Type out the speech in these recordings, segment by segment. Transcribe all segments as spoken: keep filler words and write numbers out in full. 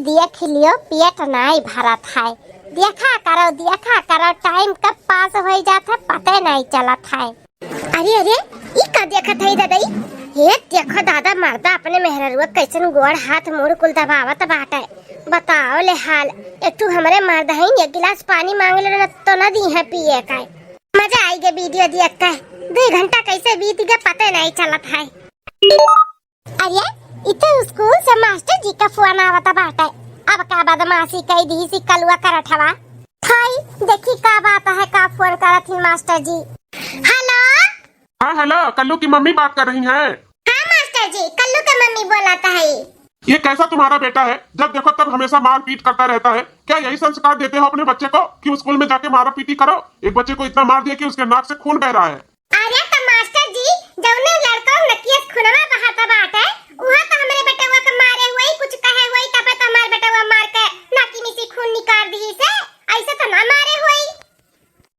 देख लियो, पेट नाई भरत है। देखा करो, देखा करो, टाइम कब पास होई जात है, पते नाई चलत है। अरे, अरे, ई का देखत है ददई? हे देखो दादा, मर्दा अपने मेहररुआ कैसन गोड़ हाथ मुड़ कुल दबावत बाटे। बताओ ले हाल, एक ठू हमरे मर्द हईन, एक गिलास पानी मांग ले न तो न दी है पिए का। मजा आई गे वीडियो देख के, दो घंटा कैसे बीत गया पते नाई चलत है। अरे, ई तो स्कूल से मास्टर जी का फोन आवत बाटे। अब का बदमाशी कई दी सी कलुआ करत हवा। हाय, देखी का बात है, का फोन करत ही मास्टर जी। हेलो। हाँ, हेलो, कल्लू की मम्मी बात कर रही हैं? हाँ मास्टर जी, कल्लू के मम्मी बोलत है। ये कैसा तुम्हारा बेटा है, जब देखो तब हमेशा मारपीट करता रहता है? क्या यही संस्कार देते हो अपने बच्चे को कि स्कूल में जाके मारा पीटी करो? एक बच्चे को इतना मार दिया कि उसके नाक से खून बह रहा है। अरे त मास्टर जी, जौने लड़का नकियस खुनवा बहाता बाटे, उहा त हमरे बेटवा के मारे हुई, कुछ कहे हुई, तबे त हमार बेटवा मार के नाकी में से खून निकाल दी से, ऐसे त ना मारे हुई।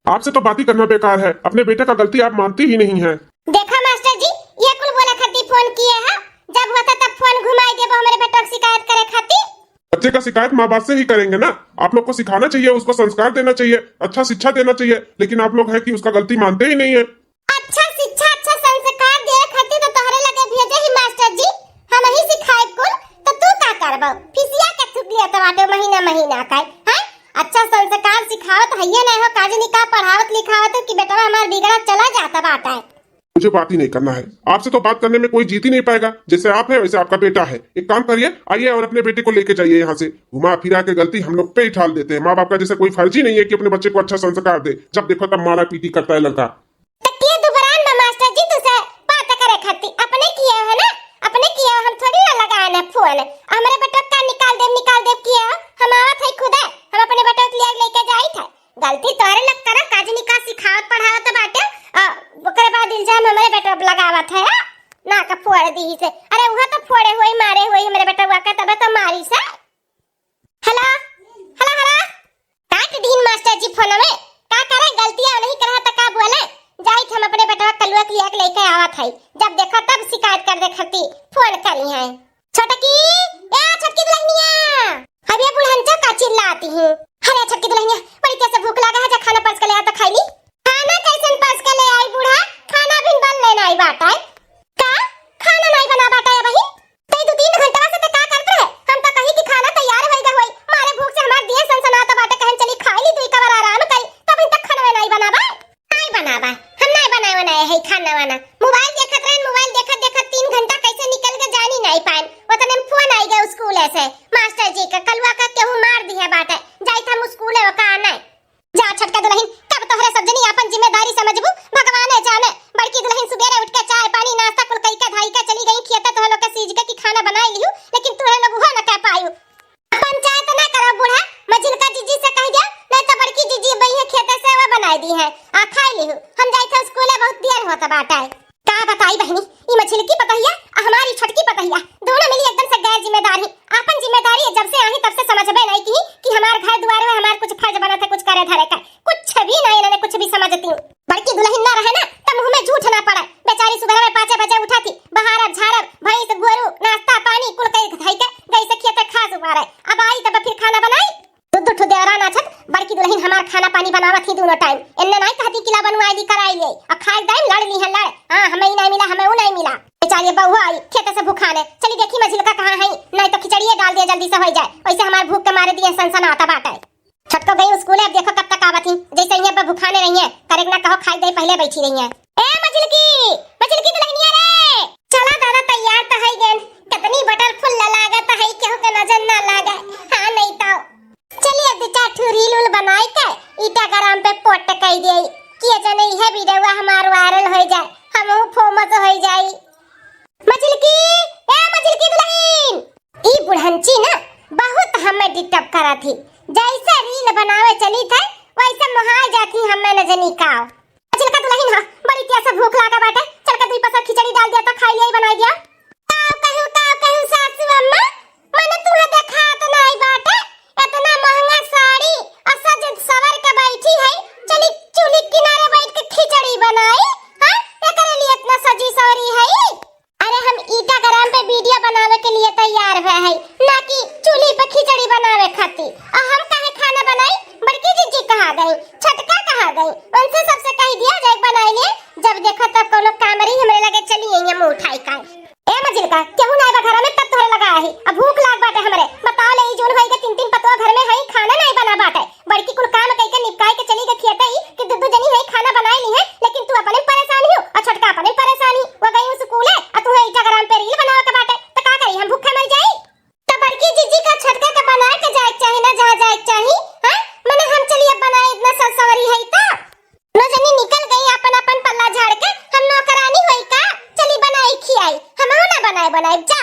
आपसे तो बात ही करना बेकार है, अपने बेटे का गलती आप मानती ही नहीं है। देखा मास्टर जी, ये कुल बोले खातिर फोन किए है, जब होता तब फोन घुमाई देबो हमरे बेटवा के शिकायत करे खातिर। बच्चे का शिकायत माँ बाप से ही करेंगे ना। आप लोग को सिखाना चाहिए, उसको संस्कार देना चाहिए, अच्छा शिक्षा देना चाहिए, लेकिन आप लोग है कि उसका गलती मानते ही नहीं है। अच्छा शिक्षा, अच्छा संस्कार दे खातिर तो तोहरे लगे भेजे ही मास्टर जी, हम ही सिखाए कुल, तो तू का करबो? फिसिया के थुक लिया तो बाटे महीना महीना का, हैं? अच्छा संस्कार सिखावत हइये नहीं हो, काजनी का पढ़ावत लिखावत हो कि बेटवा हमार बिगड़त चला जाता बाटे। मुझे बात ही नहीं करना है, आपसे तो बात करने में कोई जीत ही नहीं पाएगा। जैसे आप हैं वैसे आपका बेटा है। एक काम करिए, आइए और अपने बेटे को लेके जाइए यहाँ से। घुमा फिरा के गलती हम लोग पे ही ठाल देते हैं। माँ बाप का जैसे कोई फर्ज ही नहीं है कि अपने बच्चे को अच्छा संस्कार दे, जब देखो तब मारा पीटी करता है लड़का। त के दुबरान बा मास्टर जी तुसे बात करे खातिर? अपने किए हो ना, अपने किए हो, हम थोड़ी ना लगाए ना फोन। हमरे बेटवा का निकाल देब, निकाल देब किए हो, हम आवत है खुदे, हम अपने बेटवा के लिए लेके जाइत है। गलती तोहरे लग करा, काजनी का सिखावत पढ़ावत बाटे, आ, ओकरे बाद इल्जाम हमरे बेटवा पे लगावत है, हाँ? ना का फोड़ दी से। अरे उहा तो फोड़े हुई, मारे हुई हमरे बेटवा के, तबे तो मारी से। हेलो, हेलो, हेलो। काट दीन मास्टर जी फोनवे। का करे, गलतिया नहीं करा त का बोले? जाइत हम अपने बेटवा कलुआ के लिया के लेके आवत है। जब देखो तब शिकायत कर दे खातिर फोन करी है। छोटकी, ए छोटकी दुल्हनिया। अब ये बुढ़नचा का चिल्लाती हूँ। अरे छोटकी दुल्हनिया, बड़ी तेज से भूख लागा है, जा खाना परस के ले आ तो खाई ली। खाना कैसन परस के ले आई बूढ़ा? खाना भी बन लेना आई बात है। का? खाना नहीं बना बाटा है बहिन? तई दो तीन घंटा से ते का करत रहे? हम तो कही कि खाना तैयार होई गा होई। मारे भूख से हमार दिया सनसनात बाटे, कहन चली खाई ली, दुई कवर आराम करी, तब तक खाना नहीं बनाबा। नहीं बनाबा, हम नहीं बनाए बनाए है खाना वाना। मोबाइल देखत रहन, मोबाइल देखत देखत तीन घंटा कैसे निकल के जानी नहीं पाएन। उतने में फोन आई गया स्कूल से, मास्टर जी का, कलुआ का केहू मार दिया बाटे, जाइत हम स्कूल है ओका आने। जा छोटका दुल्हन, कब तोहरे सब जनी आपन जिम्मेदारी समझबू, भगवाने जाने। बड़की दुल्हन सुबेरे उठ के चाय पानी नाश्ता कुल कई के धाई के चली गई खेते, तोहरे लोग के सीज के कि खाना बनाई लिहू, लेकिन तोहरे लोग उहो न कह पायू। पंचायत ना करो बूढ़ा, मझिलका जीजी से कह दिया, नहीं तो बड़की जीजी बई है खेते से वो बनाई दी है, आ खाई लिहू। हम जाई थे स्कूले, बहुत देर होत बाटे। का बताई बहिनी, ई मझिलकी पतहिया आ हमारी छोटकी पतहिया दोनों मिली एकदम से गैर जिम्मेदार ही। आपन जिम्मेदारी है जब से आही तब से समझबे नहीं की कि हमार घर दुआर में हमार कुछ फर्ज बनत है, कुछ करे धरे का, कुछ भी नहीं, इन्होंने कुछ भी समझती। बड़की दुल्हन ना रहे ना त मुँह में झूठ ना पड़े। बेचारी सुबह में पाँचे बजे उठा थी, बहारब झारब, भैंस गोरू, नाश्ता पानी कुल कई धई के गई से खेते खास उपारे। अब आई तब फिर खाना बनाई। दू दू ठो देवरान आछत, बड़की दुल्हन हमार खाना पानी बनावत ही दोनों टाइम। एन्ने नाई कहती किला बनवाई दी कराई ले, आ खाए टाइम लड़ ली है लड़, हाँ हमें ही नहीं मिला, हमें वो नहीं मिला। बेचारी बहू आई खेते से भूखाने, चली देखी मझिलका कहाँ है, नहीं तो खिचड़िए डाल दिया जल्दी से हो जाए, वैसे हमार भूख के मारे दिए सनसनाता बाटे। छोटको गई स्कूल, अब देखो कब तक आवत ही, जैसे यहाँ पे भूखाने रही है, करेक ना कहो खाई दे पहले बैठी रही है। ए मझिलकी, मझिलकी दुल्हनिया रे, चला दादा तैयार तो है गेन, कितनी बटरफुल लागत है, केहू के नजर ना लागे, हाँ नहीं तो। चलिए, दो चार ठो रील उल बनाई के Instagram पे post कर दिए, किए जने यह वीडियो हमार viral हो जाए, हमहू famous हो जाई। मझिलकी, ए मझिलकी दुल्हन, ई बुढ़ंची ना बहुत हमें disturb करत ही, जैसे रील बनावे चली थे वैसे मोहाय जाती हमें न जनी काव। मझिलका दुल्हन हो, बड़ी प्यास से भूख लागा बाटे, चल के दुई पसर खिचड़ी डाल दिया तो खाई लिया, बनाई दिया। काव कहू, काव कहू सासू अम्मा, मन तुहे देखात नाई बाटे, इतना महंगा साड़ी और सज सवर के बैठी है, चली चूल्ही किनारे बैठ के खिचड़ी बनाई, हाँ? एकरे लिए इतना सजी सवरी है? अरे हम Instagram पे वीडियो बनावे के लिए तैयार हुए है, ना कि चूल्ही पे खिचड़ी चाही, हैं? मने हम चली अब बनाए, इतना सज सवरी है तो। दोनों जनी निकल गई अपन अपन पल्ला झाड़ के, हम नौकरानी होई का? चली बनाई खियाई, हमहू ना बनाए बनाए जा।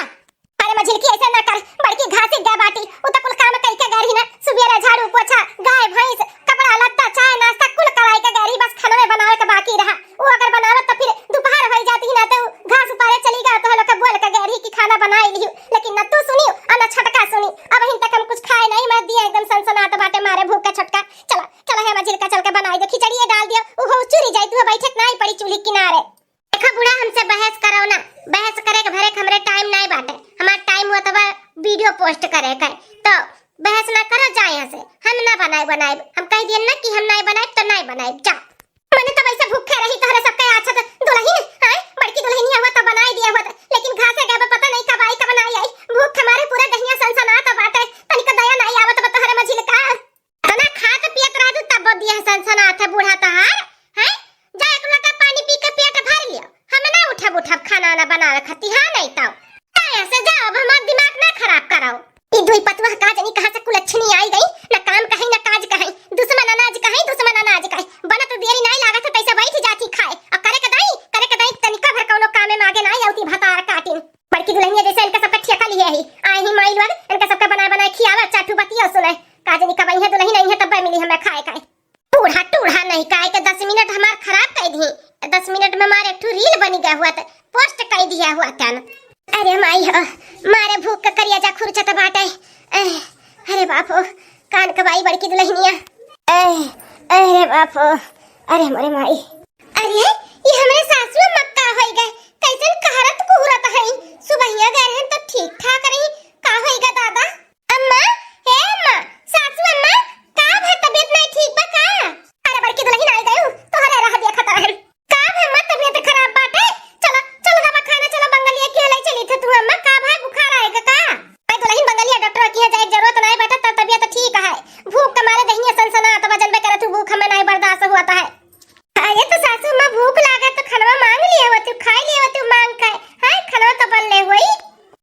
अरे मझिलकी ऐसे ना कर, बड़की घासी गए बाटी, उ त कुल काम कई के गए रही ना, सुबेरे झाड़ू पोछा, गाय भैंस, कपड़ा लत्ता, चाय नाश्ता कुल कराई के गए रही, बस खाना में बनावे के बाकी रहा। वो अगर बनावत तो फिर दोपहर हो जाती ना, तो घास उपारे चली गई, तो लोग के बोल के गई रही कि खाना बनाई लियो, लेकिन न तू सुनी और न छटका सुनी। अब हिन तक हम कुछ खाए नहीं, मैं दिया एकदम सनसनात बाटे मारे भूख का छटका। चला, चला है मझिल का चल के बनाई दे, खिचड़ी ये डाल दियो, वो चुरी जाई, तू बैठे के नहीं पड़ी चूल्ही किनारे। देखा बूढ़ा, हमसे बहस करो ना, बहस करे के भरे के हमरे टाइम नहीं बाटे, हमार टाइम हुआ तब वीडियो पोस्ट करे के, तो बहस ना करो, जा यहाँ से। हम ना बनाए बनाए, हम कह दिए ना कि हम नहीं बनाए तो नहीं बनाए, जा। मने तब ऐसे भूखे रही तोहरे सबके अच्छा तो दुल्हन, हाय, बड़की दुल्हनिया हुआ तो बनाई दिया हुआ तो, लेकिन घासे गए पता नहीं कब आई, कब ना आई। भूख के मारे पूरा दहिया सनसनात बाटे, तनिक दया नहीं आवत बा तोहरे मझिल का। तना खात पियत रह तू तब दिया सनसनात है बूढ़ा तहार, हैं? जा एक लोटा पानी पी के पेट भर लियो, हम ना उठब, उठब खाना ना बनावे खाती, हाँ नहीं तो। जा यहाँ से जाओ, अब हमार दिमाग ना खराब कराओ। ई दुई पतुआ का जनी कहाँ से कुलच्छनी आई गई, न काम कहीं न काज कहीं, दुश्मन अनाज कहीं, दुश्मन अनाज कहीं। बनत देरी नहीं लागत है, तैसे बैठ जाती खाए। और करे के दाई, करे के दाई, तनिका भर कौनो कामे मागे नहीं आवती भतार काटिन। बड़की दुल्हनिया जैसे इनका सबका ठेका लिए ही, आए ही माई लोग, इनका सबका बनाए बनाए खियावे, चाटू बतिया सुनाए। का जनी कब आई है दुल्हन, आई है तब मिली हमें खाए खाए। टूढ़ा टूढ़ा नहीं, काहे के दस मिनट हमार खराब कर दी। दस मिनट में हमारे एक ठो रील बनी गया हुआ था, पोस्ट कर दिया हुआ था ना। अरे माई हो, मारे भूख का करिया जा खुरचत बाटे। एह, अरे बाप हो, कान कबाई बड़की दुल्हनिया। एह, अरे बाप हो, अरे मोरे माई। अरे, ये हमरे सासू अम्मा का होई गए? कैसन कहरत कुहरत हई? सुबहिया गए रहन तो ठीक ठाक रही, का होई गए दादा? अम्मा, हे अम्मा, सासू अम्मा, का भा तबीयत नहीं ठीक बा का? अरे बड़की दुल्हन आई गयू, तोहरे राह देखत रहन। का भा अम्मा तबीयत खराब बाटे? चलो, चलो दवा खाना, चलो बंगलिया के ले चली थे तू अम्मा, का भा बुखार आए का का? अरे दुल्हन बंगलिया डॉक्टर के यहाँ जाए के जरूरत नहीं बाटे, तब तबीयत ठीक है। भूख के मारे दहिया सनसनात बा, जनबे करत हूँ भूख हमें नहीं बर्दाश्त हुआ है। अरे तो सासू माँ भूख लागे तो खनवा मांग लिए होती, खाई लिए होती मांग के। हाँ, खनवा तो बनले होई।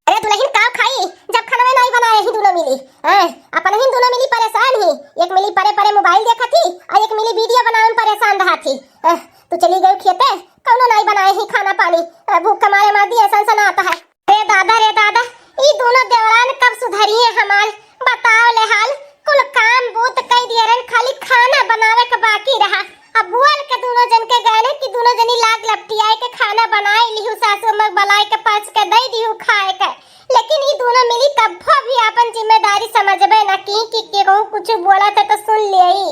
अरे दुल्हन का खाई, जब खनवे नहीं बनाए ही दोनों मिली। हाँ, अपन ही दोनों मिली परेशान ही। एक मिली परे परे मोबाइल देखत ही और एक मिली वीडियो बनावे में परेशान रहत ही। हाँ, तू चली गई खेते, कौनो नहीं बनाए ही खाना पानी। अ, भूख के मारे मार दिए सनसनात है। रे दादा, रे दादा, ई दोनों देवरान कब सुधरिए हमार? बताओ ले हाल, कुल काम बूत कई दिए रहन, खाली खाना बनावे के बाकी रहा। अब बोल के दोनों जन के गए ने कि दोनों जनी लाग लपटियाए के खाना बनाए लिहू, सासू अम्मा के बलाए के परस के दे दिहू खाए के, लेकिन ई दोनों मिली कब्बो भी आपन जिम्मेदारी समझबे ना की कि केहू कुछ बोलत है तो सुन लेई।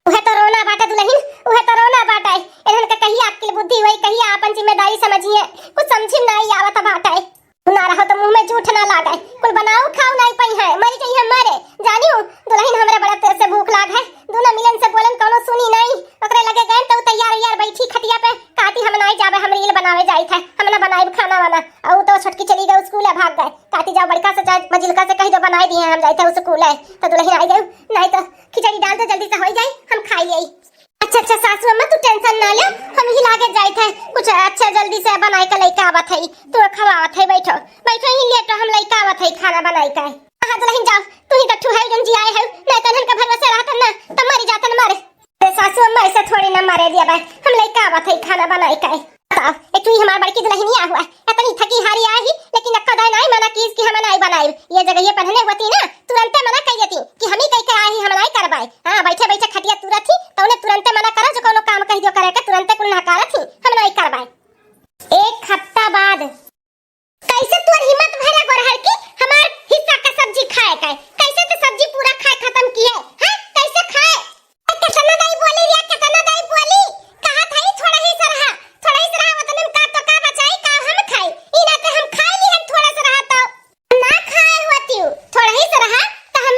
उहे तो रोना बाटे दुल्हन, उहे तो रोना बाटे। इन्हन के कहिया अक्ल बुद्धि होई, कहिया आपन जिम्मेदारी समझिए, कुछ समझी में नाई आवत बाटे। ना रहो तो मुंह में जूठ ना लागे, कुल बनाऊ खाऊ नाई पई है, मरी जाई है मरे। जानियो दुल्हन, हमरे बड़ा तेज से भूख लाग है, दोनों मिलन से बोलन कौनो सुनी नाई। ओकरे लगे गए तो तैयार यार बैठी खटिया पे, काती हम नाई जाबे, हम रील बनावे जाई थे, हम ना बनाई खाना वाना। और तो छोटकी चली गई स्कूल है, भाग गए। काती जाओ बड़का से चाहे मझिलका से कही दो बनाई दिए, हम जाई थे स्कूल है। तो दुल्हन आई गई, नाई तो खिचड़ी डाल दो, जल्दी से हो जाई, हम खाई ले। अच्छा, अच्छा, सासू अम्मा, तू टेंशन ना ले, हम ही लागे जाइत है, कुछ अच्छा जल्दी से बनाए के लइके आवत है, तू खवावत है, बैठो, बैठो ही लेटो, हम लइके आवत है खाना बनाए के। हाँ, दुल्हन जाओ, तू ही तो ठुहाई जन जी आए है, नहीं तो इनके भरोसे रहत ना, तो मरी जातन मरे। अरे सासू अम्मा, ऐसे थोड़ी ना मरे दिया भाई, हम लइके आवत है खाना बनाए के। बताओ, ए तू ही हमार बड़की दुल्हनिया हुआ, इतनी थकी हारी आई, लेकिन अक्का दाई नाई मना कीस कि हम नाई बनाई। ये जगह ये पहने होती ना, तुरंते मना कह देती कि हम ही कह के आई ही, हम नाई करबाई। हाँ, बैठे बैठे खटिया तुरत ही, तो उन्हें तुरंते मना करा, जो कोनो काम कह दियो करे के, तुरंते कुल नकारत ही, हम नाई करबाई। एक हफ्ता बाद। कैसे तोर हिम्मत भरे गोरहर की हमार हिस्सा का सब्जी खाए का? कैसे तो सब्जी पूरा खाए खत्म किए? हैं? कैसे खाए? ए, केतना दाई बोली रे, केतना दाई बोली? कहा था ई थोड़ा ही सा रहा, थोड़ा ही सा रहा, उतने में का तो का बचाई, का हम खाई? ई ना तो हम खाई ली, हम थोड़ा सा रहा तो। ना खाए होती हूँ, थोड़ा ही सा रहा, तो हम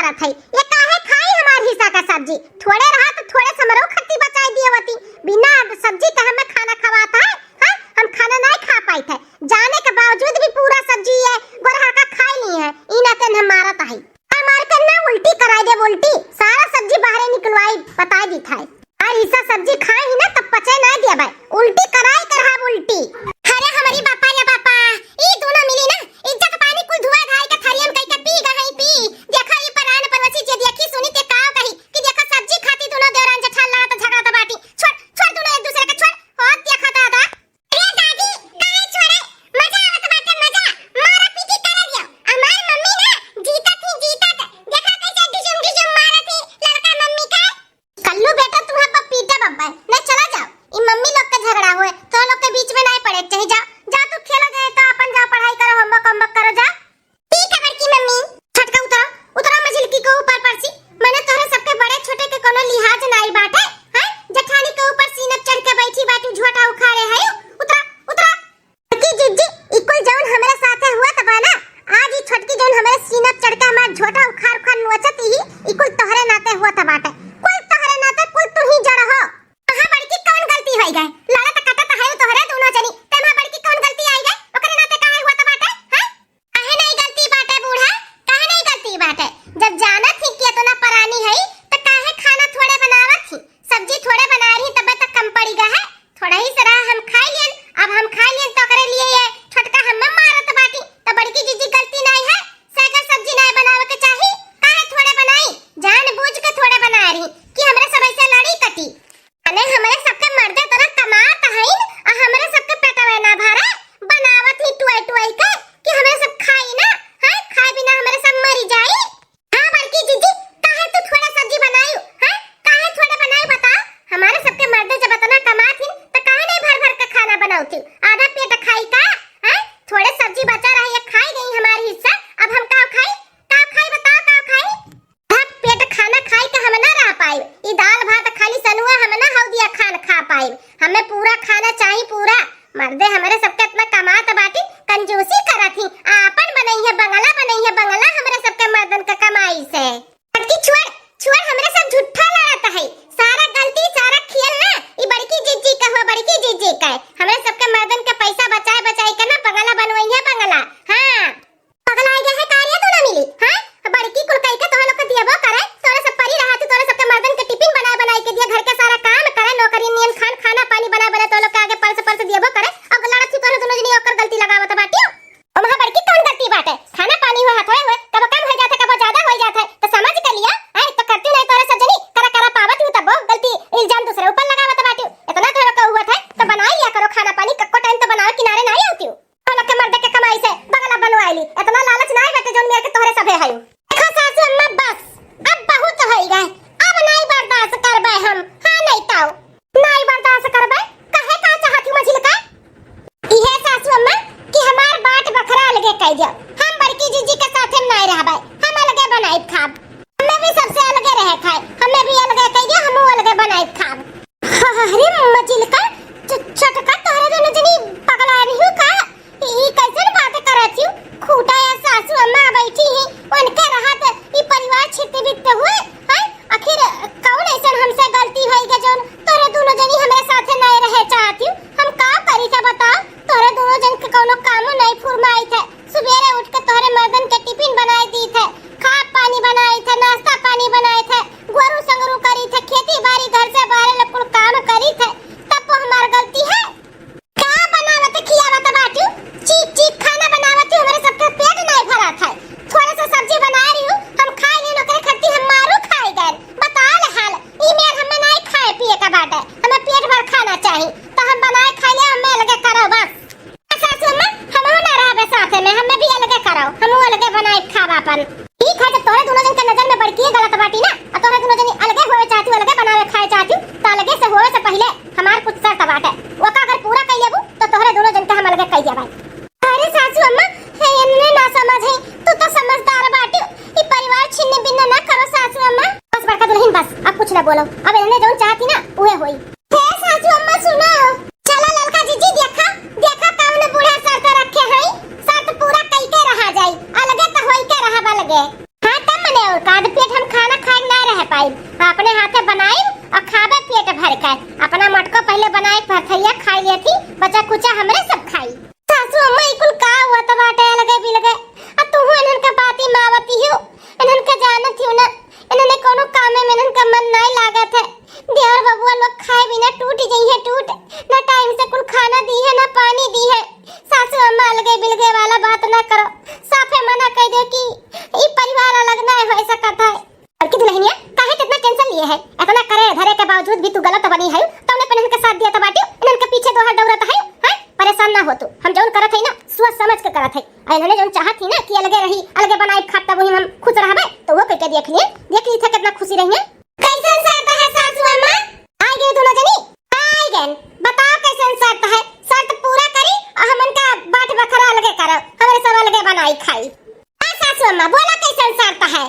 बात है, ये काहे खाई हमार हिस्सा का सब्जी? थोड़े रहा तो थोड़े से हमरो खत्ती बचाई दिए होती। बिना सब्जी के हमें खाना खवात है, हैं? हम खाना नहीं खा पाइत है। जाने के बावजूद भी पूरा सब्जी ये गोरहा का खाई ली है। ई नाते हम मारत है। हमार के ना उल्टी कराई दे, उल्टी। सारा सब्जी बाहरे निकलवाई, बताई दी था। और हिस्सा सब्जी खाए ही ना तब पचे ना दिया भाई, उल्टी कराई कर, हाँ, उल्टी। अरे हमारी बापा रे बापा, ई दोनों मिली ना, इज्जत पानी कुल धुआ धाई के थरियम कई के पी गई, पी। देखा ई परान पड़ोसी जे देखी सुनी ते का कही कि देखा सब्जी खाती दोनों देवरान जेठान लड़त झगड़त बाटी। छोड़, छोड़ दोनों एक दूसरे के छोड़। ओ देखा दादा। अरे दादी, काहे छोड़े? मजा आवत बाटे, मजा। मारा पीटी कर दियो। हमार मम्मी ना जीतत ही जीतत। देखा कैसे डिशुम डिशुम मारत ही लड़का मम्मी के। कल्लू बेटा, तू हम पीटे बब्बा, नहीं चला जाओ। ई मम्मी लोग के झगड़ा होए, तो लोग के बीच में नहीं पड़े के चाही। जाओ, जाओ तू खेलो जाए तो अपन जाओ पढ़ाई करो, होमवर्क होमवर्क करो, जाओ। ठीक है बड़की मम्मी। छोटका उतरा, उतरा मझिलकी के ऊपर परसी। मैंने तोहरे सबके बड़े छोटे के कोनो लिहाज नहीं बाटे, हैं? जेठानी के ऊपर सीना चढ़ के बैठी बाटू, झोटा उखाड़े है। उतरा, उतरा। बड़की जिज्जी, ई कुल जौन हमरे साथे हुआ त बा ना, आज ई छोटकी जौन हमरे सीना चढ़ के हमार झोटा उखाड़ उखाड़ नोचत ही, ई कुल तोहरे नाते हुआ त बाटे। कुल तोहरे नाते, कुल तू ही जड़ हो। कहाँ बड़की कौन गलती होई गए? लड़त कटत है तोहरे दोनों जनी, ते वहाँ बड़की कौन गलती आई गए? ओकरे नाते काहे हुआ त बाटे? हैं? काहे नहीं गलती बाटे बूढ़ा? काहे नहीं गलती बाटे? जब जानत ही कि इतना परानी है, त काहे खाना थोड़े बनावत ही? सब्जी थोड़े बना रही, तबे तक कम पड़ी गा है। थोड़ा ही सरा हम खाई लियन, अब हम खाई लियन तो ओकरे लिए ये छोटका हम्मा मारत बाटी। त बड़की जीजी गलती नहीं है, सैगर सब्जी नहीं बनावे के चाही, काहे थोड़े बनाई? जानबूझ के थोड़े बना रही कि हमरे सब ऐसे लड़ी कटी। अने हमरे सबके मर्दे इतना कमात हईन, आ हमरे सबके पेटवे ना भरे, बनावत ही टुआई टुआई के कि हमरे सब खाई ना, है खाए बिना हमरे सब मरी जाई। हाँ बड़की जीजी, काहे तू थोड़ा सब्जी बनायू, हैं? काहे थोड़ा बनायू बताओ? हमारे सबके मर्दे जब इतना कमात ही, तो काहे नहीं भर भर के खाना बनावती? आधा पेट खाई का, हैं? थोड़े सब्जी बचा रही है, खाई गई हमारी हिस्सा, अब हम का खाई? का खाई बताओ, का खाई? भर पेट खाना खाई के हम ना रह पाई। ई दाल भात खाली सनुआ हम ना हौ दिया खान खा पाई। हमें पूरा खाना चाही, पूरा। मर्दे हमरे सबके इतना कमात बाटी, कंजूसी करत ही। आपन बनई है बंगला, बनई है बंगला हमरे सबके मर्दन के कमाई से। बड़की छोड़, छोड़, हमरे सब झूठा लड़त है। सारा गलती, सारा खेल ना ई बड़की जीजी का हुआ, बड़की जीजी का है। हमरे सबके मर्दन के पैसा बचाए बचाए के ना बंगला बनवई है बंगला। हाँ। पगलाइ गए है का रे, तू ना मिली, हाँ? बड़की कुल कई के तोहन लोग के दियबो करे, तोरे सब परी रहा थी, तोरे सबके मर्दन के टिफिन बनाए बनाए के दिया, घर के सारा काम करे, नौकरी नियन खान, खाना पानी बनाए बनाए तोहन लोग के आगे परस परस दियबो करे, अब लड़त थी तोहरे दोनों जनी ओकर गलती लगावत बाटियो। अब वहाँ बड़की कौन गलती बाटे? खाना पानी हुआ हाथ हुए, कब कम हो जात है, कब ज्यादा हो जात है, तो समझ के लिया, हैं? तो करती नहीं तोरे सब जनी, करा करा पावत हूँ तब गलती इल्जाम दूसरे ऊपर लगावत बाटियो। इतना तोहरा का हुआ था, तो बनाए लिया करो खाना पानी, कक्को टाइम तो बनाओ, किनारे नहीं आती हूँ। तोहन लोग के मर्दे के कमाई से बंगला बनवाइली। इतना लालच नाई बाटे जौन मेर के तोहरे सभे हयू। देखो सासू अम्मा, बस, अब बहुत होई गए, अब नाई बर्दाश्त करबे हम। हाँ, नहीं ताऊ, नाई बर्दाश्त करबे। कहे का चाहत हूँ मझिलका? इहे सासू अम्मा कि हमार बाट बखरा अलगे कह दिया, हम बड़की जीजी के साथे में नाई रहबे, हम अलगे बनाई खाब। हमें भी सबसे अलगे रहे खाए, हमें भी अलगे कह दिया, हम अलगे बनाई खाब। अरे मझिलका, छ-, छोटका, तोहरे दोनों जनी पगला रही हो का? ई कैसन बात करत हूँ? खूटा या सासू अम्मा बैठी ही, उनके रहत ई परिवार छित बित हुए, हैं? आखिर कौन ऐसन हमसे गलती होई के जौन तोहरे दोनों जनी हमरे साथे नहीं रहे चाहत हूँ? हम का करी थे बताओ? तोहरे दोनों जन के कौनो कामो नहीं फुरमाई थे। सुबेरे उठ के तोहरे मर्दन के टिफिन बनाई दी थे, खा पानी बनाई थे, नाश्ता पानी बनाई थे, गोरू संगरू करी थे, खेती बाड़ी घर से बाहर ले कुल काम करी थे, तब वो हमार गलती है? का बनावत खियावत बाटू? चीक चीक खाना बनावत हूँ, हमरे सबके पेट नहीं भरत है। थोड़ा सा सब्जी बना रही हूँ, हम खाए नहीं, ओकरे खातिर हम मारू खाए गए। बताओ ले हाल, ई मेर हमें नहीं खाए पिए का बाटे, हमें पेट भर खाना चाहिए, तो हम बनाए खाए ले, हमें अलगे करो बस। सासू अम्मा, हमहू ना रहबे साथे में, हमें भी अलगे करो, हमहू अलगे बनाए खाब अपन। ठीक है, जब तोहरे दोनों जन के नजर में बड़की गलत बाटी ना, और तोहरे दोनों जनी अलगे होवे चाहती, अलगे बनावे खाए चाहती, तो अलगे से होवे से पहले हमार कुछ शर्त बाटे, ओका अगर पूरा कर लेबू तो तोहरे दोनों जन के हम अलगे कर देबै। अरे सासू अम्मा, है एन्ने ना समझ है, तू तो समझदार बाटी, ई परिवार छिन्न भिन्न ना करो सासू अम्मा। बस बड़का दुल्हन बस, अब कुछ ना बोलो, अब एन्ने जौन चाहती ना उहे होई। हे सासू अम्मा सुनो, चला ललका जीजी देखा, देखा कौन बूढ़ा शर्त रखे हैं, शर्त पूरा कई के रहा जाई, अलगे तो होई के रहब अलगे। हाँ तब मने और का, अब अपने हाथे बनाई और खाबे पेट भर के। अपना मटको पहिले बनाई, भरथैया खाई लेथी, बचा कुचा हमरे सब खाई। सासू अम्मा, ई कुल का हुआ त बाटे अलगे बिलगे? आ तू इन्हन का बाती मावती हो, इन्हन का जानत हो ना, इन्हन कोनो कामे में इन्हन का मन नाई लागत है। देवर बबुआ लोग खाए बिना टूट जइहे टूट, ना टाइम से कुल खाना दी है ना पानी दी है। सासू अम्मा, अलगे बिलगे वाला बात ना करो, साफे मना कह दो कि ई परिवार अलग ना हो सकत है। बड़की दुलहिनिया, काहे त इतना टेंशन लिए है? इतना करे धरे के बावजूद भी तू गलत बनी है, तौने पे इनके साथ दिया त बाटियो, इनके पीछे दोहर दौड़त है, हैं? परेशान ना हो तू, हम जौन करत है ना, सोच समझ के करत है। और इन्होंने जौन चाहत थी ना कि अलगे रही, अलगे बनाई खाब, तब वही हम खुश रहबे, तो वो करके देख लिए, देख ली था कितना खुशी रही है। कैसन शर्त है सासू अम्मा? आइ गए दोनों जनी, आइ गए, बताओ कैसन शर्त है? शर्त पूरा करी और हमन का बाट बखरा अलगे करो, हमरे सब अलगे बनाई खाई। हाँ सासू अम्मा, बोला कैसन शर्त है?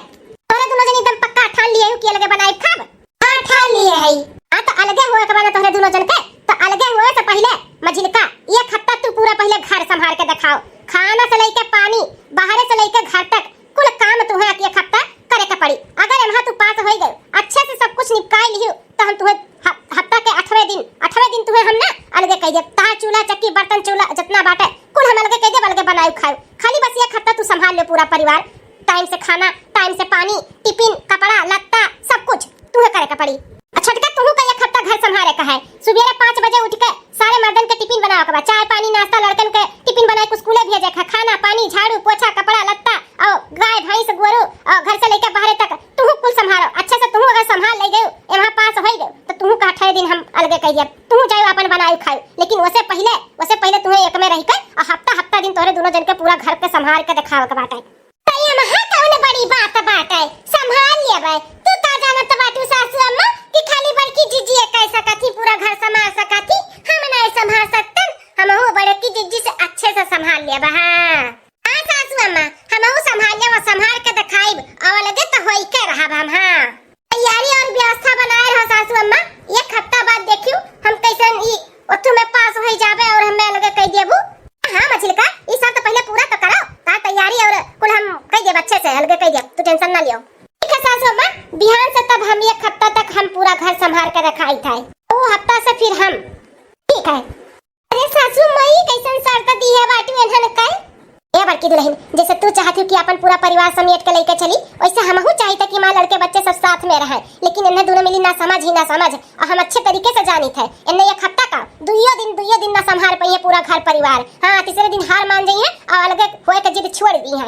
तोरे दोनों जनी एकदम पक्का ठान लिए हो कि अलगे बनाई खाब? हाँ, ठान लिए है। हाँ, तो अलगे होए के बा ना तोहरे दोनों जन के, तो अलगे होए से पहिले मझिलका एक हफ्ता तू पूरा पहिले घर संभाल के देखाओ। खाना से लेके पानी, बाहरे से लेके घर तक, कुल काम तुहे एक हफ्ता करे के पड़ी। अगर एम्हा तू पास होई गए, अच्छे से सब कुछ निपटाई लिहू, तो हम तुहे ह-, हफ्ता के आठवें दिन, आठवें दिन तुहे हम ना अलगे कह देब। तार चूल्हा, चक्की, बर्तन, चूल्हा जितना बाटे, कुल हम अलगे कह देब, अलगे बनाई खाए। खाली बस एक हफ्ता तू संभाल ले पूरा परिवार, टाइम से खाना, टाइम से पानी, टिफिन, कपड़ा, लत्ता, सब कुछ तुहे करे के पड़ी। आ छोटका, तुहू का एक हफ्ता घर संभारे का है। सुबेरे पाँच बजे उठ के सारे मर्दन के टिफिन बनावे के बा, चाय पानी नाश्ता, लड़कन के टिफिन बनाए के स्कूले भेजे के, खाना पानी, झाड़ू पोछा, कपड़ा लत्ता, और गाय भैंस गोरू, और घर से लेके बाहरे तक तुहू कुल संभारो। अच्छे से तुहू अगर संभाल ले गयो, एम्हा पास होई गयो, तो तुहू का अठारह दिन हम अलगे कह दिया, तुहू जाओ अपन बनाए खाए। लेकिन वसे पहिले, वसे पहिले तुहे एक में रह के और हफ्ता हफ्ता दिन तोहरे दोनों जन के पूरा घर के संभाल के देखावे के बाटे। तो एम्हा कौन बड़ी बात बाटे, संभाल लेबे। तू का जानत बाटू सासू अम्मा कि खाली बड़की जीजी कह सकत ही, पूरा घर संभाल सकत ही, हम नहीं संभाल सकतन? हमहू बड़की जीजी से अच्छे से संभाल लेबे। हाँ, हाँ सासू अम्मा, हमहू संभाल लेबे, संभाल के देखाइब, और अलगे तो होई के रहब हम। हाँ, तैयारी और व्यवस्था बनाए रहो सासू अम्मा, एक हफ्ता बाद देखियो हम कैसन ई ओथू में पास होई जाबे और हमें अलगे कह देबू। हाँ मझिलका, ई सब तो पहिले पूरा तो करो, तार तैयारी और कुल हम कह देब अच्छे से, अलगे कह देब, तू टेंशन ना लियो। ठीक है सासू अम्मा, बिहान से तब हम एक हफ्ता तक हम पूरा घर संभाल के रखाई था, वो हफ्ता से फिर हम। ठीक है। अरे सासू माई, कैसन शर्त दी है बाटू एन्हन के? ए बड़की दुलहिन, जैसे तू चाहत हो कि अपन पूरा परिवार समेट के लेके चली, वैसे हमहू चाहित है कि माँ लड़के बच्चे सब साथ में रहे, लेकिन इन्हें दोनों मिली ना समझ ही ना समझ, और हम अच्छे तरीके से जानित है। इन्हें एक हफ्ता का दुइयो दिन, दुइयो दिन ना संभाल पाइए पूरा घर परिवार। हाँ, तीसरे दिन हार मान जाइए और अलगे होए के जिद छोड़ दी है।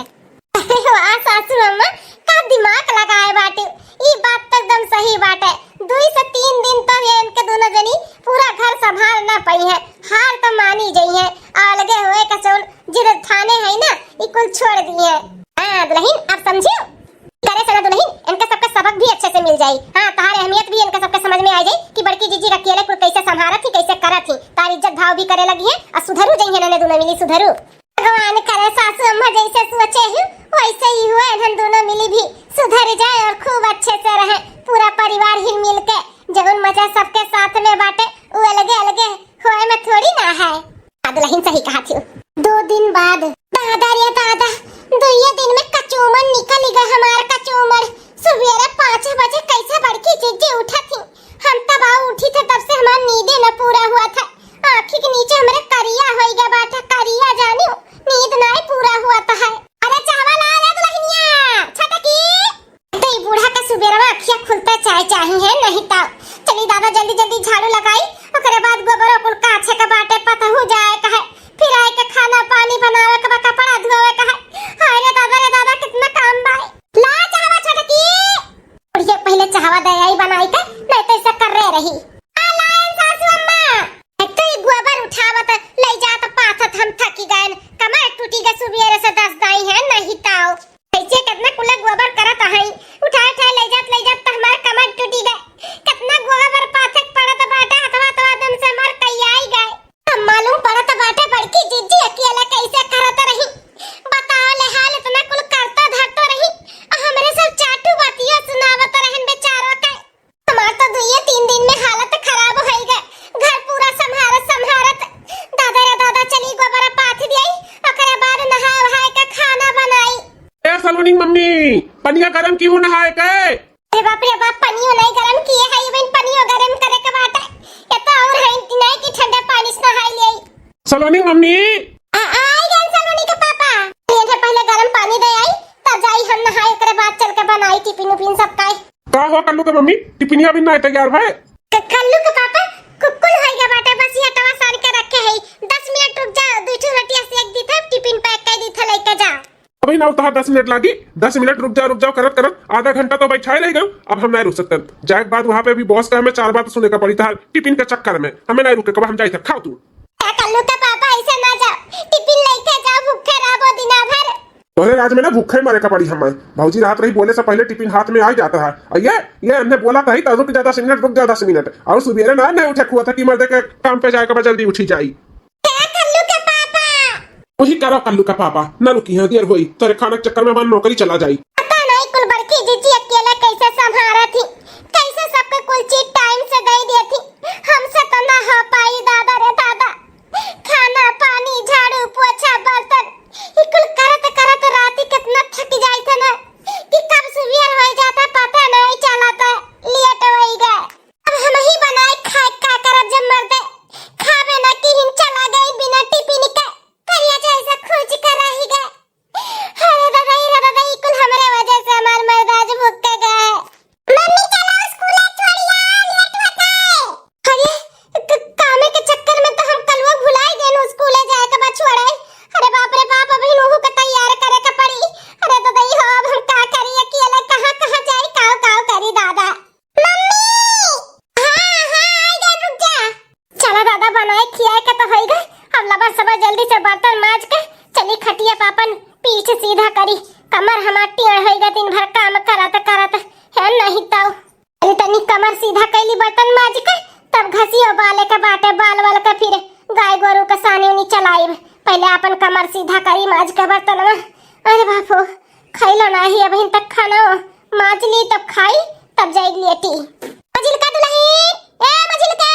अरे वाह सासू अम्मा, का दिमाग लगाए बाटे, ई बात तो एकदम सही बाटे। दुई से तीन दिन तो ये इनके दोनों जनी पूरा घर संभाल ना पाई है, हार तो मानी जाई है, और अलगे हुए कसौन जिद ठाने है ना, ई कुल छोड़ दी है। हाँ दुलहिन, अब समझियो, करे से ना दुलहिन, इनका सबका सबक भी अच्छे से मिल जाई। हाँ, तहार अहमियत भी इनका सबके समझ में आ जाई कि बड़की जीजी का अकेले कुल कैसे संभारत ही, कैसे करत ही, तार इज्जत भाव भी करे लगी है, और सुधरू जाई है ना दोनों मिली सुधरू। भगवान करे सासू अम्मा जैसे सोचे ही वैसे ही हुए, हम दोनों मिली भी सुधर जाए और खूब अच्छे से रहे, पूरा परिवार हिल मिल के। जौन मजा सबके साथ में बाटे, उ अलगे अलगे होए में थोड़ी ना है। आ दुलहिन सही कहा थी। दो दिन बाद। दादा रे दादा, दुइये दिन में कचूमर निकल गए हमार कचूमर। सुबेरे पाँच बजे कैसे बड़की जीजी उठा थी, हम तब आ उठी थे, तब से हमार नींदे न पूरा हुआ था। आँखी के नीचे हमरे करिया होई गया बाटे, करिया जानियो, नींद नाई पूरा हुआ था है। अरे चाहवा ला रे दुलहिनिया, छटकी। तो ई बूढ़ा के सुबेरवा अखिया खुलता चाय चाही है, नहीं तो चली दादा जल्दी जल्दी झाड़ू लगाई, ओकरे बाद गोबर कुल काछे के बाटे पतहू जाए कहे, फिर आए के खाना पानी बनावे के बा, कपड़ा धोवे कहे। हाय रे दादा रे दादा, कितना काम बा। ला चाहवा छटकी। बुढ़िया पहिले चाहवा दे आई बनाई के, नहीं तो ऐसा कर रहे रही। आ लाइन सासू अम्मा, एक तो ई गोबर उठावत, ले जात, पाथत हम थकी गए, कमर टूटी गए सुबेरे से दस दाई है, नहीं ताओ। कैसे कितना कुला गोबर करत है, उठाए उठाए ले जात, ले जात तो हमार कमर टूटी गए। कितना गोबर पाथक पड़त बाटे, हथवा तो एकदम से हमार कई आई गए। अब मालूम पड़त बाटे बड़की जीजी अकेले कैसे करत रही। बताओ ले हाल, इतना कुल करता धरता रही, आ हमरे सब चाटू बतिया सुनावत रहन बेचारो के। हमार तो दुइये तीन दिन में हालत खराब होई गए, घर पूरा संभारत संभारत। दादा रे दादा, चली गोबर पाथ दियाई, ओकरे बाद नहाए वहाए के खाना बनाई। ए सलोनी मम्मी, पनिया गरम की हूँ नहाए के। ए बाप रे बाप, पनियो नहीं गरम किए है, इवन पनियो गरम करे के बाटे। ये तो और है नहीं कि ठंडा पानी से नहाई ले। सलोनी मम्मी। आ, आई गए सलोनी के पापा। ये पहले गरम पानी दे आई, तब जाई हम नहाई, ओकरे बाद चल के बनाई टिफिन उफिन सब काई। का हो कल्लू के मम्मी, टिफिनिया भी नहीं तैयार भए? क-, कल्लू के पापा, कुकुल होइगा बाटे, बस ये अटवा सान के रखे है। दस मिनट रुक जा, दू ठो रोटिया सेक दी था, टिफिन पैक कर दी था, लेके जा। अबहिन ना उतहा दस मिनट लागी, दस मिनट रुक जा, रुक जाओ करत करत आधा घंटा तो बैठा ही रह गयो। अब हम नहीं रुक सकते। जाए के बाद वहाँ पे भी बॉस का हमें चार बात सुने का पड़ी था टिफिन के चक्कर में। हमें नहीं रुके, कब हम जाए थे, खाओ तू। का कल्लू का पापा, ऐसे ना जाओ, टिफिन लेके जाओ, भूखे रहबो दिना भर। तोहरे राज में ना भूखे मरे का पड़ी हमें। भौजी रात रही बोले से पहले टिफिन हाथ में आ ही जाता है। और ये, ये हमने बोला था ही तो रुक जा दस मिनट, रुक जा दस मिनट। और सुबेरे ना, नहीं उठे हुआ था कि मर्दे के काम पे जाए के बाद जल्दी उठी जाई। ए कल्लू के पापा। वही करो कल्लू का पापा, ना रुकी है, देर होई, तेरे खाना के चक्कर में हमारी नौकरी चला जाई। पता नहीं कुल बड़की जीजी अकेले कैसे संभारा थी, कैसे सबके कुल चीज टाइम से दे दिए थी। हमसे तो ना हो पाई दादा रे दादा। खाना, पानी, झाड़ू, पोछा, बर्तन, ई कुल करत करत राती कितना थक जाई थे ना कि कब सुबेर हो जाता पता नहीं चलता, लेट होई गए। अब हम ही बनाए खाए का करब जब मर्दे खाबे ना किहिन चला गई बिना टिफिन के, करिया जैसा खोज कर रही गए। अरे दादा, ई रे दादा, ई कुल हमरे वजह से हमार मर्द आज भूख के गए। मम्मी चलो स्कूले छोड़िया, लेट होता है। अरे क-, कामे के चक्कर में तो हम कलुआ भुलाई गए स्कूले जाए के बाद छोड़े। अरे बाप रे बाप, अभी नूहू के तैयार करे के पड़ी। अरे दादा, ई हो अब हम का करी अकेले, कहाँ कहाँ जाई, काव काव करी दादा। मम्मी! हाँ, हाँ, आई गए, रुक जा। चला दादा, बनाए खियाए के तो होई गए। अब लबर सबर जल्दी से बर्तन माज के चली खटिया पे अपन पीठ सीधा करी। कमर हमार टेढ़ होई गए दिन भर काम करत करत। है नहीं तो। अरे तनी कमर सीधा कैली बर्तन माज के, तब घसियो बाले के बाटे, बाल वाल के फिर गाय गोरू के सानी उनी चलाइब। पहले अपन कमर सीधा करी माज के बर्तन में। अरे बापो, खैलो नाही अबहिन तक खाना, माज ली तब खाई, तब जाई लेटी। मझिलका दुलहिन, ए मझिलका।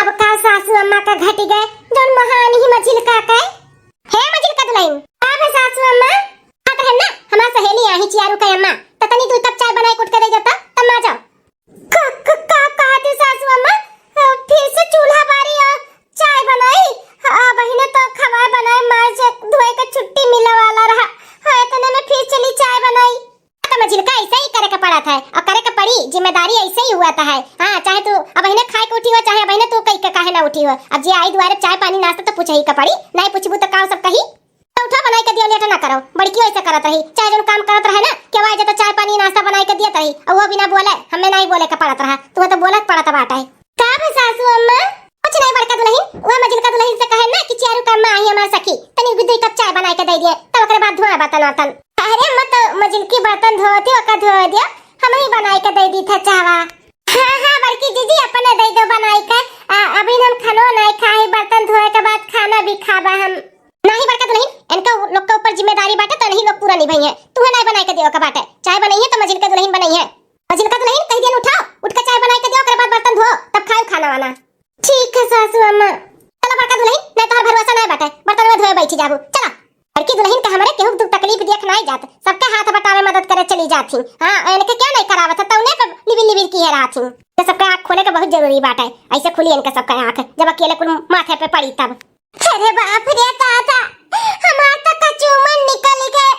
अब का सासू अम्मा का घटी गए, जौन महान ही मझिलका का। हे मझिलका दुलहिन। का बे सासू अम्मा? बात है ना, हमार सहेली आही चियारू का अम्मा, त तनी दू कप चाय बनाए के उठ के दे देता, तब माजब। का, का, का कहत ही सासू अम्मा? अ, फिर से चूल्हा बारी और चाय बनाई? हाँ, बहिने तो खवाए बनाए मार से धोए के छुट्टी मिले वाला रहा। हाँ, इतने में फिर चली चाय बनाई। तो मझिलका ऐसे ही करे के पड़त है और करे के पड़ी, जिम्मेदारी ऐसे ही हुआ था है। हाँ, चाहे तू अब बहिने खाए के उठी हो, चाहे बहिने तू कही के काहे ना उठी हो। अब जे आई दुआरे चाय पानी नाश्ता तो पूछे ही के पड़ी, नहीं पूछबू तो का सब कही? तो उठा बनाई के दिया, लेट ना करो। बड़की ऐसे करत रही, चाहे जौन काम करत रहे ना, केहू आ जाता चाय पानी नाश्ता बनाई के दियत रही, और वो बिना बोले, हमें नहीं बोले के पड़त रहा, तू तो बोलत पड़त बाटे। का बे सासू अम्मा? कुछ नहीं बड़का दुलहिन, वो मझिलका दुलहिन से कहे ना कि चियारू का अम्मा आई हमार सखी, तनी भी दो कप चाय बनाई के दे दिए, तब ओकरे बाद धोए बर्तन वर्तन। अरे अम्मा तो मझिलकी बर्तन धोती, ओका धोए दिया, हम ही बनाई के दे दी था चावा। हाँ, हाँ, बड़की जीजी, अपने दे दो बनाई के। आ, अभी हम खानो नहीं खाए, बर्तन धोए के बाद खाना भी खाबा हम। नहीं बड़का दुलहिन, इनका उ-, लोग के ऊपर जिम्मेदारी बाटे, तो नहीं लोग पूरा निभाई है। तुहे नहीं बनाई के देवे के बाटे, चाय बनई है तो मझिलका दुलहिन बनई है। मझिलका दुलहिन कह दियन उठाओ, उठ के चाय बनाई के दियो, ओकरे बाद बर्तन धो, तब खाओ खाना वाना। ठीक है सासू अम्मा। चला बड़का दुलहिन, नहीं तोहर भरोसा नहीं बाटे, बर्तन में धोए बैठी जाबू, चला। बड़की दुलहिन के हमरे केहू दुख तकलीफ देख नाई जात, सबके हाथ बटावे मदद करे चली जात ही। हाँ, इनके क्या नहीं करावत है, तौने पे लिबिर लिबिर किहे रहत ही। ये सबके आँख खोले के बहुत जरूरी बात है, ऐसे खुली इनके सबके आँख, जब अकेले कुल माथे पे पड़ी तब। अरे बाप रे दादा, हमार तो कचूमन निकल गए।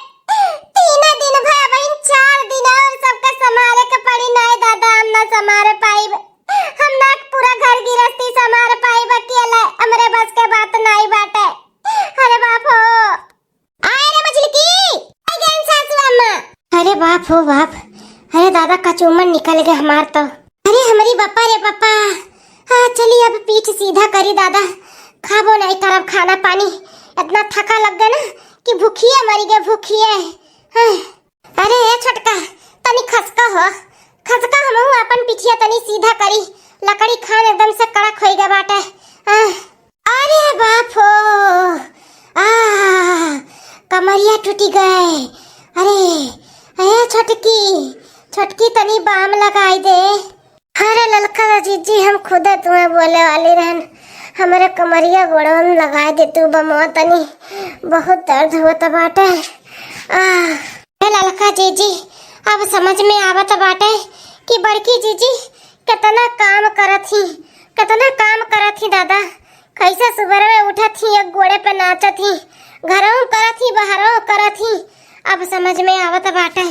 तीन दिन भा बहिन, चार दिन और सबके संभाले के पड़ी। नहीं दादा, हम ना संभाले पाइब, हम ना पूरा घर गिरस्ती संभाले पाइब अकेले, हमरे बस के बात नहीं बाटे। अरे बाप हो। आए रे मझिलकी, आ गए सासू अम्मा। अरे बाप हो बाप, अरे दादा कचूमन निकल गए हमार तो। अरे हमरी बापा रे बापा, हाँ चली अब पीठ सीधा करी दादा, खाबो नहीं करब खाना पानी, इतना थका लग गए ना कि भूखिए मरी गए भूखिए। हाँ। अरे ए छोटका, तनी खसका हो, खसका हमहू अपन पिठिया तनी सीधा करी, लकड़ी खान एकदम से कड़क होई गए बाटे। हाँ। अरे बाप हो, आ, कमरिया टूटी गए। अरे, ए छोटकी, छोटकी तनी बाम लगाई दे। अरे ललका जीजी, हम खुदे तुम्हें बोले वाली रहन, हमरे कमरिया गोड़वन लगाई दे तू बमवा तनी, बहुत दर्द होत बाटे। आ, ए ललका जीजी, अब समझ में आवत बाटे कि बड़की जीजी केतना काम करत ही, केतना काम करत ही दादा। कैसे सुबह में उठत ही, एक गोड़े पे नाचत ही, घरौ करत ही, बहरौ करत ही। अब समझ में आवत बाटे,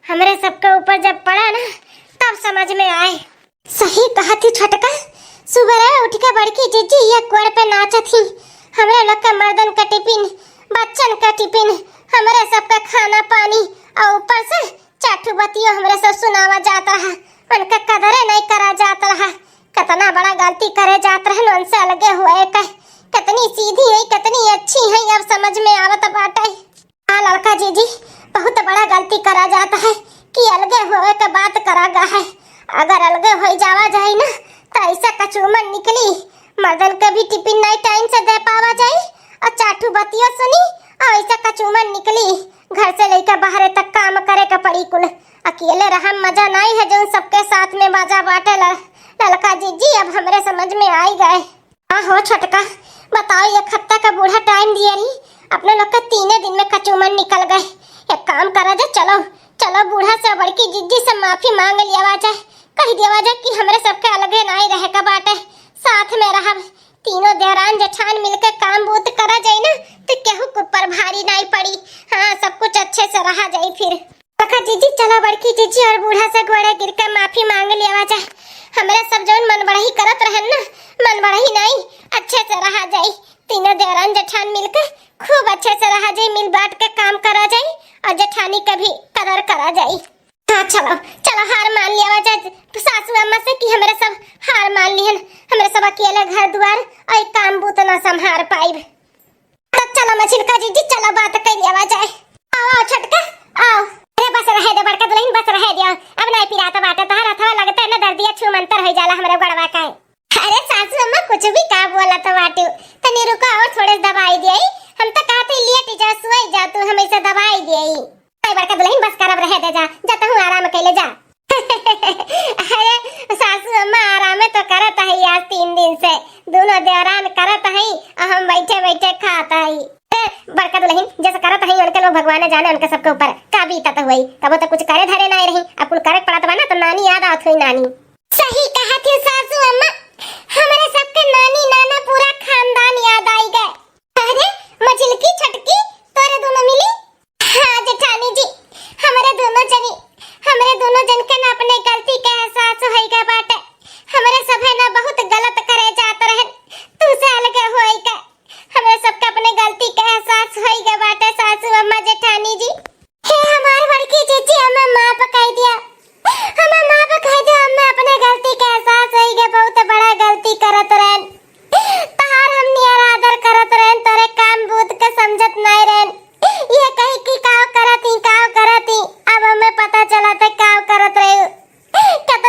हमरे सबके ऊपर जब पड़ा ना, तब समझ में आए। सही कहत ही छोटका, सुबह उठ के बड़की जीजी एक गोड़ पे नाचत ही। हमरे लोग के मर्दन के टिफिन, बच्चन के टिफिन, हमरे सबके खाना पानी, और ऊपर से चार ठो बतियो हमरे सब सुनावा जात रहा, उनका कदरे नहीं करा जात रहा। कितना बड़ा गलती करे जात रहन उनसे अलगे हुए के। कितनी सीधी है, कितनी अच्छी है, अब समझ में आवत बाटे। हाँ ललका जीजी, बहुत बड़ा गलती करा जात है कि अलगे होए के बात करा गा है। अगर अलगे होई जावा जाई ना, तो ऐसा कचूमन निकली, मर्दन के भी टिफिन नहीं टाइम से दे पावा जाई, और चार ठो बतियो सुनी, और ऐसा कचूमन निकली, घर से लेकर बाहरे तक काम करे के पड़ी कुल। अकेले रहम मजा नहीं है, जौन सबके साथ में मजा बाटे। ल-, ललका जीजी, अब हमरे समझ में आई गए। हाँ हो छोटका, बताओ, एक हफ्ता का बूढ़ा टाइम दिए रही, अपने लोग का तीने दिन में कचूमन निकल गए। एक काम करा जाए, चलो, चलो बूढ़ा से, बड़की जीजी से माफी मांग लियावा जाए, कह दियावा जाए कि हमरे सबके अलगे नाई रहे का बाटे, साथ में रहब। तीनों देवरान जेठान मिलके काम बूत करा जाए ना, तो केहू के ऊपर भारी नाई पड़ी। हाँ, सब कुछ अच्छे से रहा जाए फिर। देखा जीजी, चला बड़की जीजी और बूढ़ा से गोड़े गिर के माफी मांग लियावा जाए। हमरे सब जौन मन बढ़ही करत रहन ना, मन बढ़ही नाई, अच्छे से रहा जाई। तीनों देवरान जेठान मिलके खूब अच्छे से रहा जाई, मिल बांट के काम करा जाई और जेठानी के भी कदर करा जाई। हाँ चलो, चलो हार मान लियावा जाए सासू अम्मा से कि हमरे सब हार मान लिहन, हमरे सब अकेले घर दुआर और काम बूत ना संभार पाइब। तो चलो मझिलका जीजी, चलो बात कर लियावा जाए। आओ, आओ छोटका, आओ। अरे बस रहे दे बड़का दुल्हन, बस रहे दे, अब नहीं पिरात बाटे, तोहर हथवा लगते ना दर्दिया छू मंतर हो जाला हमरे गड़वा का। अरे सासू अम्मा, कुछ भी का बोला तो बाटू, तनी रुको और थोड़े दबाई दे। हम तो कहते लेट जा, सोई जा तू, हमेशा दबाई दे। अरे बड़का दुल्हन, बस करब रहे दे जा, जा तहूँ आराम कैले जा। अरे सासू अम्मा, आरामे तो करत है आज तीन दिन से, दोनों देवरान करत है और हम बैठे बैठे खात है। ए, बड़का दुल्हन, जैसे करत है उनके लोग, भगवान जाने उनके सबके ऊपर का बीतत हुई। तबो तो कुछ करे धरे ना रही, अब कुल करे पड़त बा ना, तो नानी याद आवत हुई, नानी। सही कहत है सासू अम्मा, हमरे सबके नानी नाना पूरा खानदान याद आई गए। अरे मझिलकी छोटकी, तोरे दोनों मिली। हाँ जेठानी जी, हमरे दोनों जनी, हमरे दोनों जन के ना अपने गलती के एहसास होई गए बाटे। हमरे सभे ना बहुत गलत करे जात रहन, तू से अलगे होई के। हमरे सबके अपने गलती के एहसास होई गए बाटे सासू अम्मा जेठानी जी। हे हमार बड़की जीजी, हमें माफ कर दिया, हमें माफ कर दिया, हमें अपने गलती के एहसास होई गए, बहुत बड़ा गलती करत रहन। तहार हम नियर आदर करत रहन, तोरे काम बूत के समझत नाय रहन। ये कही कि काव करत ही, काव करत ही। अब हमें पता चला था काव करत रहे। कत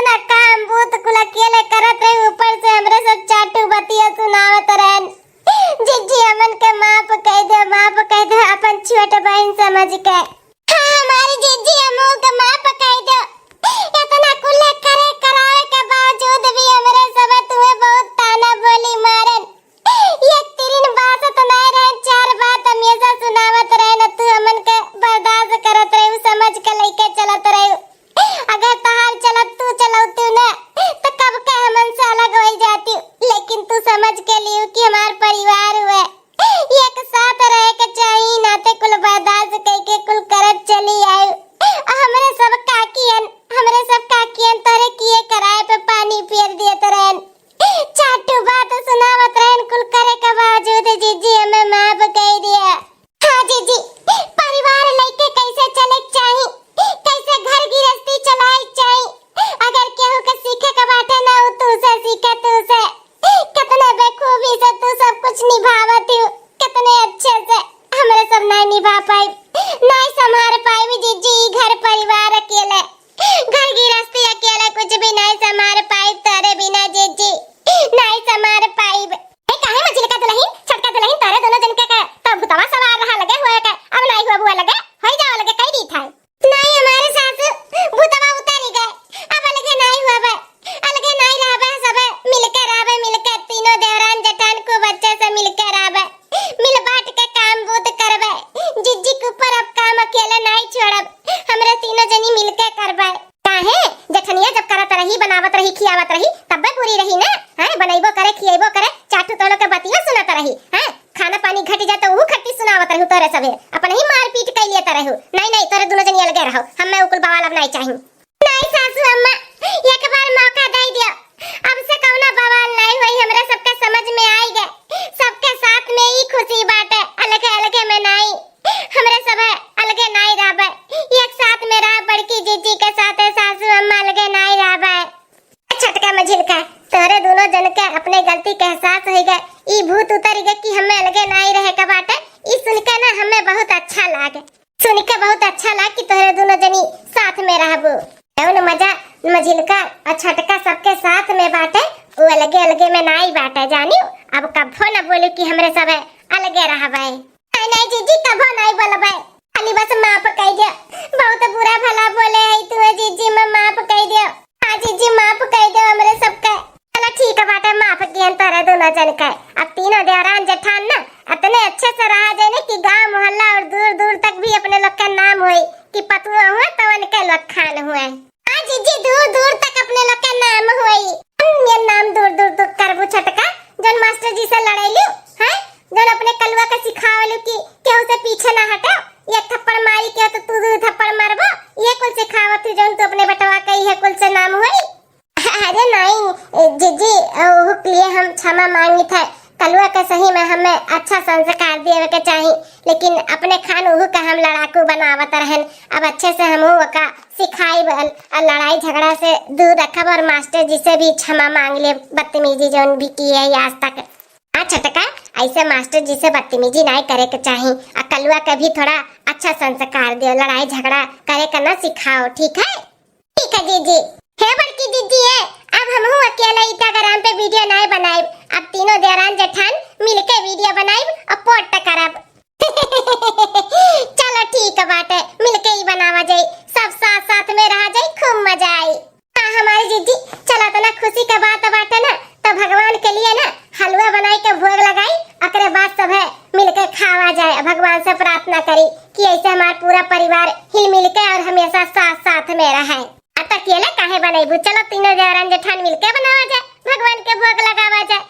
ही बनावत रही, खियावत रही, तब्बे पूरी रही ना। हैं, बनइबो करे, खियइबो करे, चार ठो तोहरो के बतिया सुनत रही। हैं, खाना पानी घटि जाए तो ऊ खट्टी सुनावत रही तोहरे सभे। अपनहीं मारपीट कइ लेत रहू। नहीं, नहीं, तोहरे दुनो जनी अलगे रहो। हमें उ कुल बवाल अब नहीं चाही। नहीं सासू अम्मा, एक बार मौका दइ दियो। अब से कउनो बवाल नहीं होई, हमरे सबके समझ में आइ गए। सबके साथ में ई खुशी बाटे, अलगे अलगे में नाई। हमरे सब अलगे नाई रहबे, एक साथ में रह, बड़की जीजी के साथे सासू अम्मा अलगे नाई रहबे। छोटका मझिलका, तोहरे दुनो जन के अपने गलती के एहसास होइ गए, ई भूत उतरि गए कि हमें अलगे नाई रहे के बाटे। ई सुन के ना हमें बहुत अच्छा लागे। सुन के बहुत अच्छा लाग कि तोहरे दुनो जनी साथ में रहबू। जौन मजा मझिलका और छोटका सबके साथ में बाटे, उ अलगे अलगे में नाई बाटे, जानियो। अब कभो न बोलू कि हमरे सब अलगे रहबे। नहीं, नहीं जीजी, कभो नहीं बोलबे। खाली बस माफ कइ दियो, बहुत बुरा भला बोले है तू जीजी, मैं माफ कइ दियो। हाँ जीजी, माफ कइ दियो हमरे सबके। चलो ठीक बाटे, माफ किहन तोहरे दुनो जन के। अब तीनों देवरान जेठान ना अतने अच्छे से रहा जाए ना कि गांव मोहल्ला और दूर दूर तक भी अपने लोग के नाम होई कि पतुआ हुआ तो उनके लोग खान हुआ। हाँ जीजी, दूर दूर तक अपने लोग के नाम होई। हम ये नाम दूर दूर तक करबू छोटका, जौन मास्टर जी से लड़ैलू, हैं? जौन अपने कलुआ के सिखावलू कि केहू से पीछे ना हटो, एक थप्पड़ मारी केहू तो तू दू थप्पड़ मारबो, ये कुल सिखावत ही जौन तू अपने बेटवा के इहे कुल से नाम होई। अरे नहीं जीजी, ओहू के लिए हम क्षमा मांगित है। कलुआ के सही में हमें अच्छा संस्कार देवे के चाही, लेकिन अपने खान ओहू के हम लड़ाकू बनावत रहन। अब अच्छे से हमहू ओका सिखाइब, अल-, अल-, लड़ाई झगड़ा से दूर रखब और मास्टर जी से भी क्षमा मांग लेब, बदतमीजी जौन भी की है आज तक। हाँ छोटका, ऐसे मास्टर जी से बदतमीजी नहीं करे के चाही। आ कलुआ के भी थोड़ा अच्छा संस्कार दियो, लड़ाई झगड़ा करे के ना सिखाओ, ठीक है? ठीक है जीजी। हे बड़की जीजी, है अब हमहू अकेले ईटा ग्राम पे वीडियो नहीं बनाइब, अब तीनों देवरान जेठान मिलके वीडियो बनाइब और पोस्ट करब। चलो ठीक बाटे, मिलके ही बनावा जाई, सब साथ साथ में रहा जाई, खूब मजा आई। हाँ हमारी जीजी, चला तो ना, खुशी का बात बाटे ना, तो भगवान के लिए ना हलवा बनाई के भोग लगाई, ओकरे बाद सब है मिलके खावा जाए, भगवान से प्रार्थना करी कि ऐसे हमार पूरा परिवार हिल मिल के और हमेशा साथ साथ में रहे। आ त अकेले काहे बनैबू? चलो तीनों देवरान जेठान मिलके बनावा जाए, भगवान के भोग लगावा जाए।